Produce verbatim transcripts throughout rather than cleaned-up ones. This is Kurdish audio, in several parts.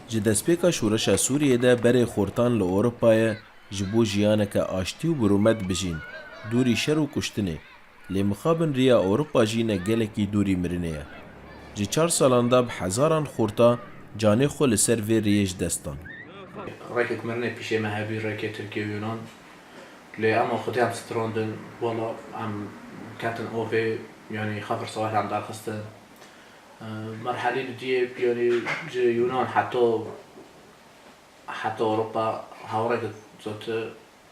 Ji destpêka şoreşa Sûriyê de berê xortan li Ewropayê ji bo jiyaneke aştî û bi rûmet bijîn, dûrî şer û kuştinê. Lê mixabin riya Ewropa jî ne gelekî dûrî mirinê ye. Ji çar salan de bi hezaran xorta canê xwe li ser vê riyê ji dest dan. Rêkek mirinê pîşê me hebî, rêkê Tirkiye û Yunan. Lê em xwedî em strandin, wela em ketin ovê, yanî xefir sewahil em derxistin. Merhelî didiyê, yanî ji Yunan heta, heta Ewropa hevrêk zotir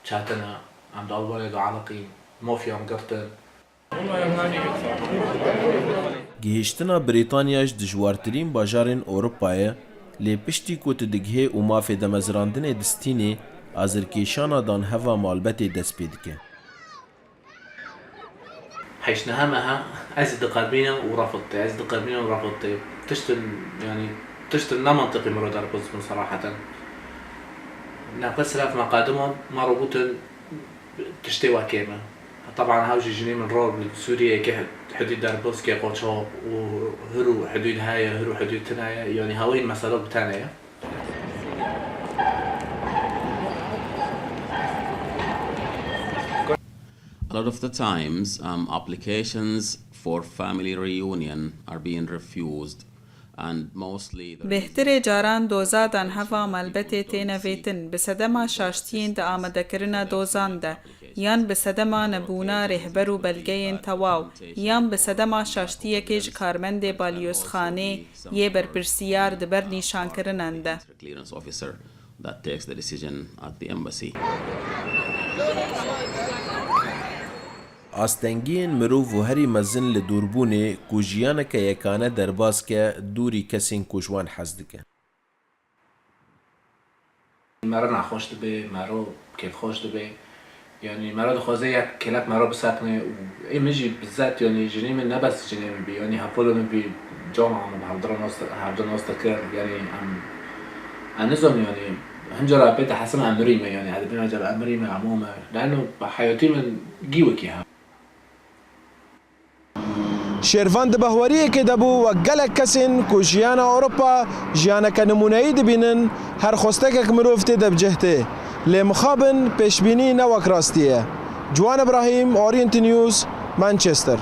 çetin e. Em di Almanya de aliqîn, mafyan girtin. Gihîştina Brîtanya ji dijwartirîn bajarên Ewropa ye, lê piştî ku tu digihê û mafê demezrandinê distînî, azirkêşana danheva malbetê dest pê dike. Heşt niha meha ez diqebînim û refd tê, ez diqebînim û refd tê. Tiştin, yanî, tiştin ne mantiqî miro derxistin seraheten. Nefes selef me qediman, me ro gotin, tiştê wekê me. Teban hew jî jinê min ro li Sûriyeyê ke hudî derbas ke qoço û hir û hudîd heye, hir û hudîd tine ye, yanî hewî mesela bi tene ye. A lot of the times, um, applications for family reunion are being refused, and mostly the Bêhtirê caran doza danheva malbetê têne vêtin, bi sedema şaştiyên di amadekirina dozan de, yan bi sedema nebûna rêhber û belgeyên tewaw, yan bi sedema şaştiyekê ji karmendê balyozxanê yê berpirsiyar di ber nîşankirinan de. Clearance officer that takes the decision at the embassy. Astengiyên mirov û herî mezin li dûrbûnê ku jiyaneke yekane derbas ke dûrî kesên ku ji wan hez dike. Mero nexweş dibe, mero kêfxweş dibe. Yanî mero dixwaze yek kêlek mero bisekine û ê min jî bizet, yanî jinê min ne bes jinê min bî, yanî hevpolo min bî, cama min bi hevdira nas, hevdira nas dikir, yanî em, em nizanin, yanî hin cara pê dihesime em mirîme, yanî edibên acaba em mirîme, em ome. Leno bi heyatî min gî wekî he. Şêrvan di bahweriyekê de bû, wek gelek kesên ku jiyana Ewropa jiyaneke nimûneyî dibînin, her xwestekek mirov tê de bi cih tê. Lê mixabin pêşbînî ne wek rastî ye. Ciwan Ibrahîm, Orient News, Manchester.